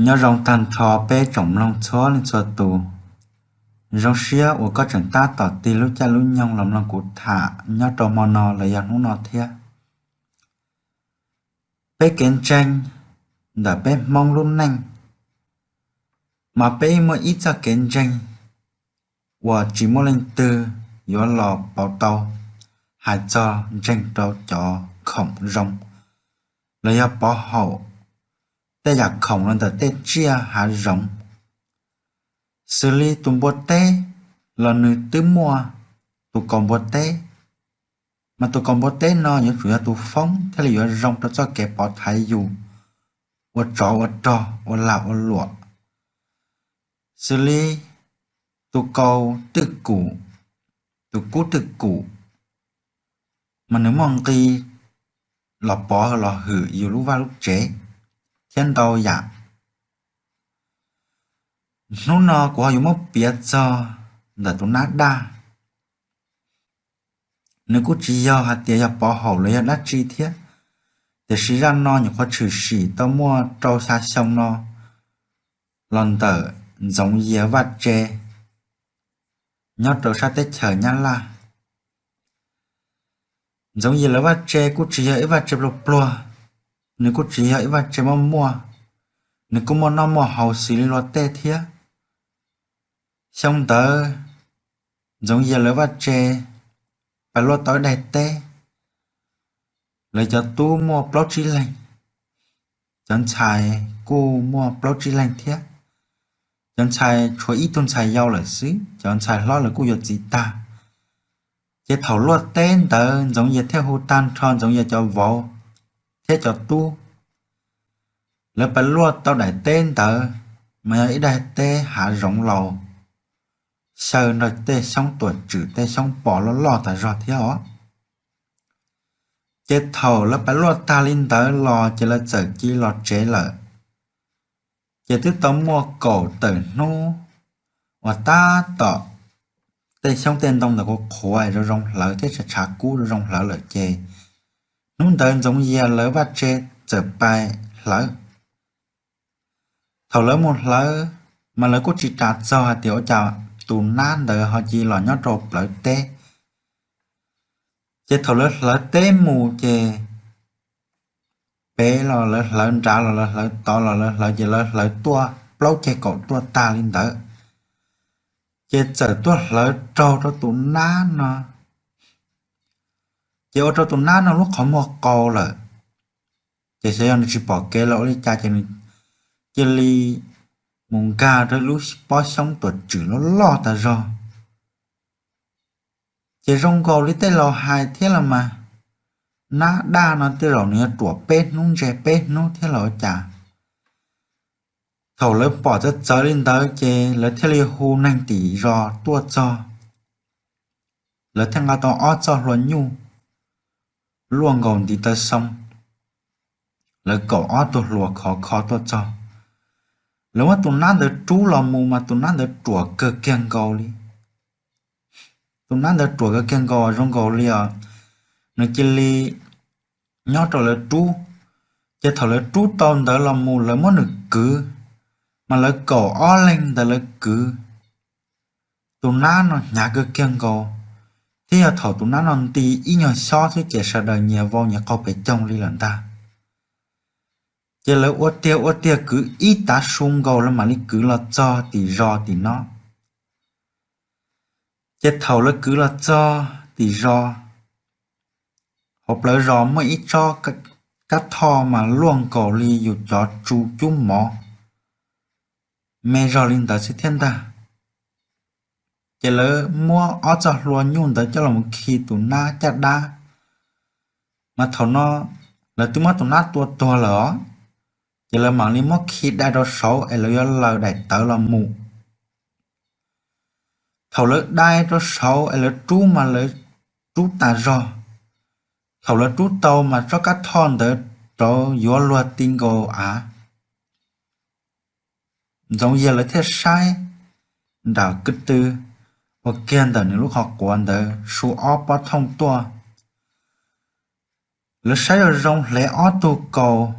Nyob zoo tag nrho peb tsoom mloog txhua leej txhua tus. Zoo siab uas koj tseem tab tom tig lub caij lub nyoog los mloog kuv tham nyob rau hmo no los yog hnub no thiab. Peb kev ntseeg ntawm peb Hmoob lub neej, mas peb muaj ib txoj kev ntseeg uas tsis muaj leej twg yuav los pauv tau, hais txog ntseeg rau cov khoom zoo los yog pov haum tej yam khoom los ntawm tej tsiaj hav zoov. Xws li tus npua teb los nws twb muaj tus kaus npua teb, mas tus kaus npua teb no yuav tsum yog tus foob thiaj li yuav zoo rau txoj kev pov thaiv yus ua tsov ua rog ua lag ua luam. Xws li tus kaus twj kum, tus kub twj kum, mas nws muaj nqi los pov los hwm yus lub vaj lub tsev thiab ntau yam. Hnub no kuv ho yuav muab piav txog ntawm tus nab daj. Nws kuj tsis yog hais tias yog pov haum los yog dab tsi thiab, tiam sis zaj no nyuam qhuav tshwm sim tau muaj rau xya xyoo no los ntawm Ntxoov Yias vaj tse nyob rau sab teb chaws Nyab Laj. Ntxoov Yias lawv vaj tse kuj tsis yog ib vaj tse pluag pluag, nws kuj tsis yog ib vaj tse muaj muaj, nws kuj muaj noj muaj haus xws li luag tej thiab. Xyoo ntawd Ntxoov Yias lawv vaj tse pais luaj tau ib daim teb, lawv cov tub muaj plaub tsib leeg, cov ntxhais kuj muaj plaub tsib leeg thiab. Cov ntxhais tshuav ib tug ntxhais yau lawm xwb, cov ntxhais hlob lawv kuj yuav txiv tag. Ces thaum luaj teb ntawd Ntxoov Yias thiaj hu tag nrho Ntxoov Yias cov vauv thiab cov tub, lawv pais luaj tau daim teb ntawd, mas yog ib daim teb hav zoov laus, xyaw nrog tej xyoob tuam tswm tej xyoob pos loj loj tas zog thiab os. Ces thaum lawv pais luaj tag li ntawd los ces lawv txawm cia li los tsev lawm. Ces twb tau muaj kaum tawm hnub uas tab tom tej xyoob tej ntoo ntawd qhuav qhuav zoo zoo hlawv thiab tshav tshav kub zoo zoo hlawv lawm ces hnub ntawd Ntxoov Yias lawv vaj tse txawm pais hlawv. Thaum lawv mus hlawv, mas lawv kuj tsis ras txog hais tias ua cas tus nab ntawd ho cia li los nyob rau plawv teb. Ces thaum lawv hlawv teb mus ces pem los lawv hlawv, nrad los lawv hlawv, tod los lawv hlawv, ces lawv hlawv tuaj plaub ceg kaum tuaj tag li ntawd, ces txawm tuaj hlawv raug rau tus nab no. Ces ua rau tus nab no lub qhov muag qau lawm. Ces xyov yog nws tsis pom kev los ua li cas ces nws cia li mus nkag rau lub pob xyoob tuam tswm loj loj tas zog. Ces zoo nkaus li tej laus hais thiab los mas, nab daj no tej zaum nws yuav ruam peb hnub ntse peb hnub thiab los ua cas. Thaum lawv pom txawv txawv li ntawd ces lawv thiaj li hu neeg tim zos tuaj txog. Lawv thiaj nqa tau ob txoj hlua nyuj luaj nkaus ntiv taw xoo, lawv kaum ob tug hluas khov kho tuaj txog. Lawv muab tus nab ntawd rub los mus mas tus nab ntawd ruam kawg kiag nkaus li. Tus nab ntawd ruam kawg kiag nkaus zoo nkaus li os, nws cia li nyob rau lawv rub. Ces thaum lawv rub tau ntawd los mus lawv muab nws kwv, mas lawv kaum ob leeg ntawd lawv kwv, tus nab no hnyav kawg kiag nkaus, thiab yog thaum tus nab no nti ib nyuag xyob xwb ces sawv daws nyias vau nyias qaug pes coog li lawm ntag. Ces lawv ua tiag ua tiag kwv ib tav su nkaus lawv mam li kwv los txog tim zos tim no. Ces thaum lawv kwv los txog tim zos, hauv plawv zos muaj ib tsob kab thoj mas luaj nkaus li yus cov tsu cub mov, me zog li ntawd xwb thiab ntag. Ces lawv muab ob txoj hlua nyuj ntawd coj los khi tus nab caj dab, mas thaum no lawv twb muab tus nab tua tuag lawm os. Ces lawv mam li muab khi dai rau saud es lawv yuav laws daim tawv los mus. Thaum lawv dai rau saud es lawv rub mas lawv rub tas zog. Thaum lawv rub tau mas tsob kab thoj ntawd rov yuav luag ti nkaus av. Ntxoov Yias lawv thiaj saib nram ko tw ua kiag ntawm nws lub qhov quav ntawd su ob pob thooj tuaj. Lawv saib zoo zoo hle ob tug kaus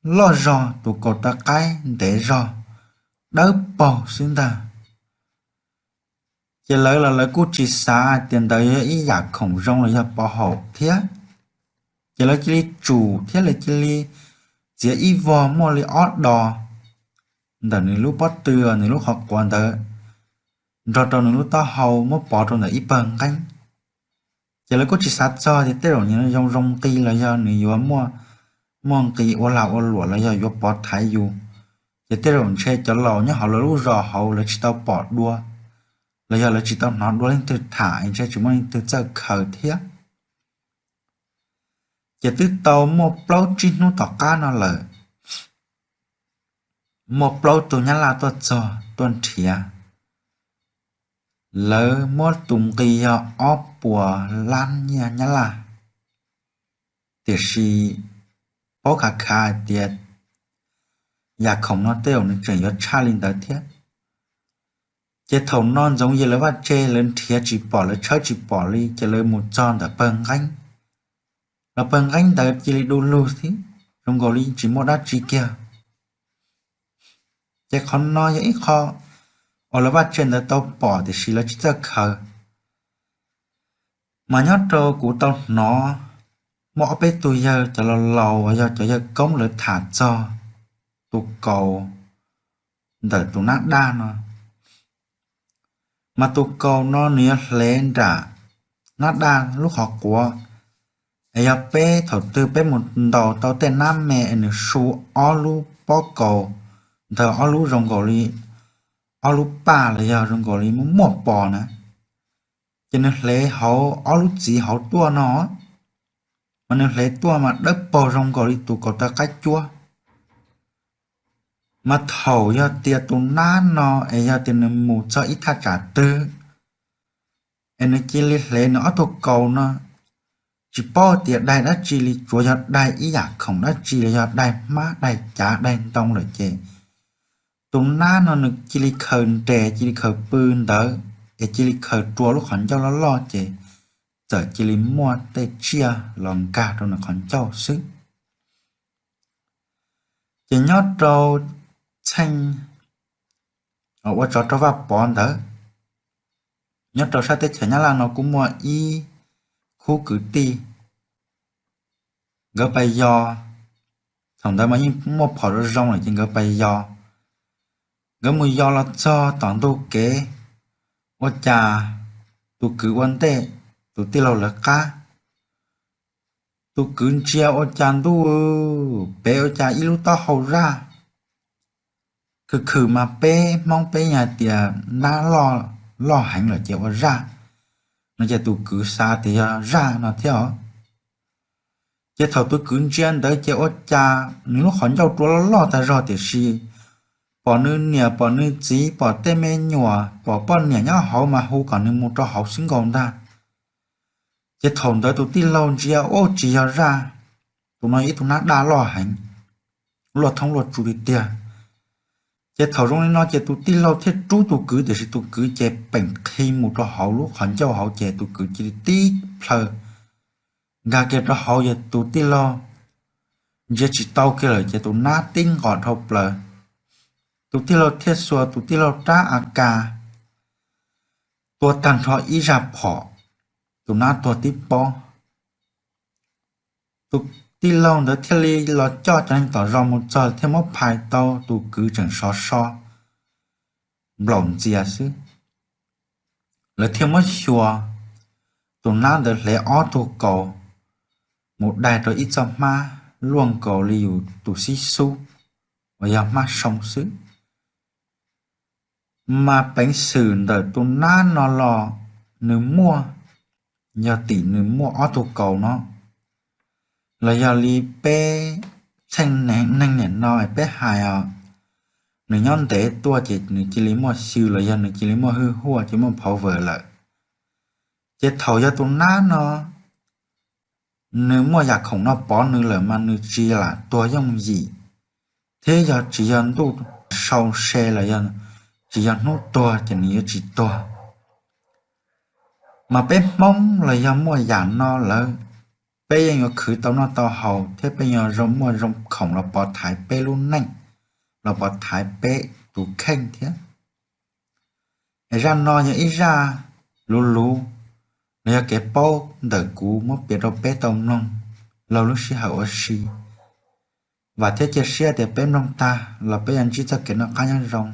loj zog, tus kaus taw qaib ntev zog, dawb paug xwb ntag. Ces lawv los lawv kuj tsis xav tias ntawd yog ib yam khoom zoo los yog pov haum thiab. Ces lawv cia li tsum thiab lawv cia li txiav ib vog muaj li ob dos ntawm nws lub pob tw, nws lub qhov quav ntawd, nrog rau nws lub taub hau muab pov rau ntawm ib pawg nqeeb. Ces lawv kuj tsis xav txog tias tej zaum nws zoo zoo nqi los yog nws yuav muaj nqi ua lag ua luam los yog yuav pov thaiv yus. Ces tej zaum ntshe cov laus nyob hauv lawv lub zos hauv lawv tsis tau pom dua, los yog lawv tsis tau hnov dua leej twg tham es ntshe tsis muaj leej twg txawj khaws thiab. Ces twb tau muaj plaub tsib hnub tom qab no lawm, muaj plaub tug nyab laj tuaj txog tuaj nrhiav. Lawv muab tus nqi yog ob puas lab nyiaj nyab laj, tiam sis paub khav khav hais tias yam khoom no tej zaum nws tseem yuav tshaj li ntawd thiab. Ces thaum no Ntxoov Yim lawv vaj tse lawv nrhiav tsis pom lawv tshawb tsis pom li, ces lawv mus txog ntawm pawg nqeeb, los pawg nqeeb ntawd cia li du lug thiab, zoo nkaus li tsis muaj dab tsi kiag. Ces qhov no yog ib qho uas lawv vaj tse ntawd tau pom tiam sis lawv tsis txawj khaws. Mas nyob rau kuv tau hnov muaj ob peb tug yawg cov laus laus uas yog cov yawg koob lawv tham txog tus kaus ntawm tus nab daj no. Mas tus kaus no nws yuav hle nram nab daj lub qhov quav, es yog peb thaum twg peb mus ntaus tau tej nab me es nws su ob lub pob kaus ntawd, ob lub zoo nkaus li ob lub paj los yog zoo nkaus li muaj muaj pos na, ces nws hle hauv ob lub txiv hauv tuaj no, mas nws hle tuaj mas dawb paug zoo nkaus li tus kaus taw qaib cuab. Mas thaum yog tias tus nab no es yog tias nws mus txog ib thaj tsam twg es nws cia li hle nws ob tug kaus no, tsis paub tias daig dab tsi li, tsuav yog daig ib yam khoom dab tsi los yog daig hmab daig cav daig ntoo lawm ces tus nab no nws cia li khaws nres cia li khaws pw ntawd es cia li khaws rua lub qhov ncauj loj loj ces txawm cia li muaj tej tsiaj los nkag rau nws qhov ncauj xwb. Ces nyob rau txheej ua tsov rog Vaj Pov ntawd, nyob rau sab teb chaws Nyab Laj no kuj muaj ib khub kwv tij, nkawd pais yos, thaum ntawd mas yeej muaj phom zoo zoo lawm ces nkawd pais yos. Nkawd mus yos los txog tom ntug kev, ua cas tus kwv ua ntej, tus tij laug lawv qab. Tus kwv ntsia ua cas ntuj, pem ua cas ib lub taub hau zaj. Khwm khwm mas peb Hmoob peb yeej hais tias nab loj heev lawm ces ua zaj no ces tus kwv xav tias yog zaj no thiab os. Ces thaum tus kwv ntsia ntawd ces ua cas nws lub qhov ncauj rua loj loj tag zog tiam sis pom nws niam pom nws txiv pom tej me nyuam pom poj niam nyob hauv mas hu kom nws mus rau hauv xwb nkaus ntag. Ces thaum ntawd tus tij laug ntsia ua tsis yog zaj, tus no yog ib tug nab daj loj heev, luaj thoob luaj tsu li tiag. Ces thaum zoo li no ces tus tij laug thiaj rub tus kwv tiam sis tus kwv ces peem qhi mus rau hauv lub qhov ncauj hauv ces tus kwv cia li tib plhaw nkag kiag rau hauv, yog tus tij laug ntsia tsis tau kiag lawm ces tus nab tib nqos dhau plaws. Tus tij laug thiaj xuas tus tij laug rab AK tua tag nrho ib zaj phom, tus nab tuag tib pob. Tus tij laug ntawd thiaj li los coj cov neeg tom zos mus txog thiaj muab phais tau tus kwv tseem sov so nplaum ntxias xwb. Lawv thiaj muab xyuas, tus nab ntawd hle ob tug kaus mus daig rau ib txoj hmab luaj nkaus li yus tus xib xub uas yog hmab soo xwb. Mas peev xwm ntawm tus nab no los nws muaj, yog tim nws muaj ob tug kaus no, los yog li peb txheej neeg niam no peb hais os, nws nyob ntev tuaj ces nws cia li muaj xyw los yog nws cia li muaj hwj huaj ces muaj power lawm. Ces thaum yog tus nab no nws muaj yam khoom no pov nws lawm mas nws tsis lam tuag yooj yim, thiab yog tsis yog ntuj sau se los yog tsis yog hnub tuag ces nws yuav tsis tuag. Mas peb Hmoob los yog muaj yam no lawm, peb yeej yuav khwv tau noj tau haus thiab peb yuav zoo muaj zoo khoom los pov thaiv peb lub neej, los pov thaiv peb tus kheej thiab. Es zaj no yog ib zaj luv luv, los yog kev paub ntawm kuv muab piav rau peb tau mloog laug lub sij hawm ua si. Vam thiab cia siab tias peb mloog tag los peb yuav ntsib txoj kev noj qab nyob zoo.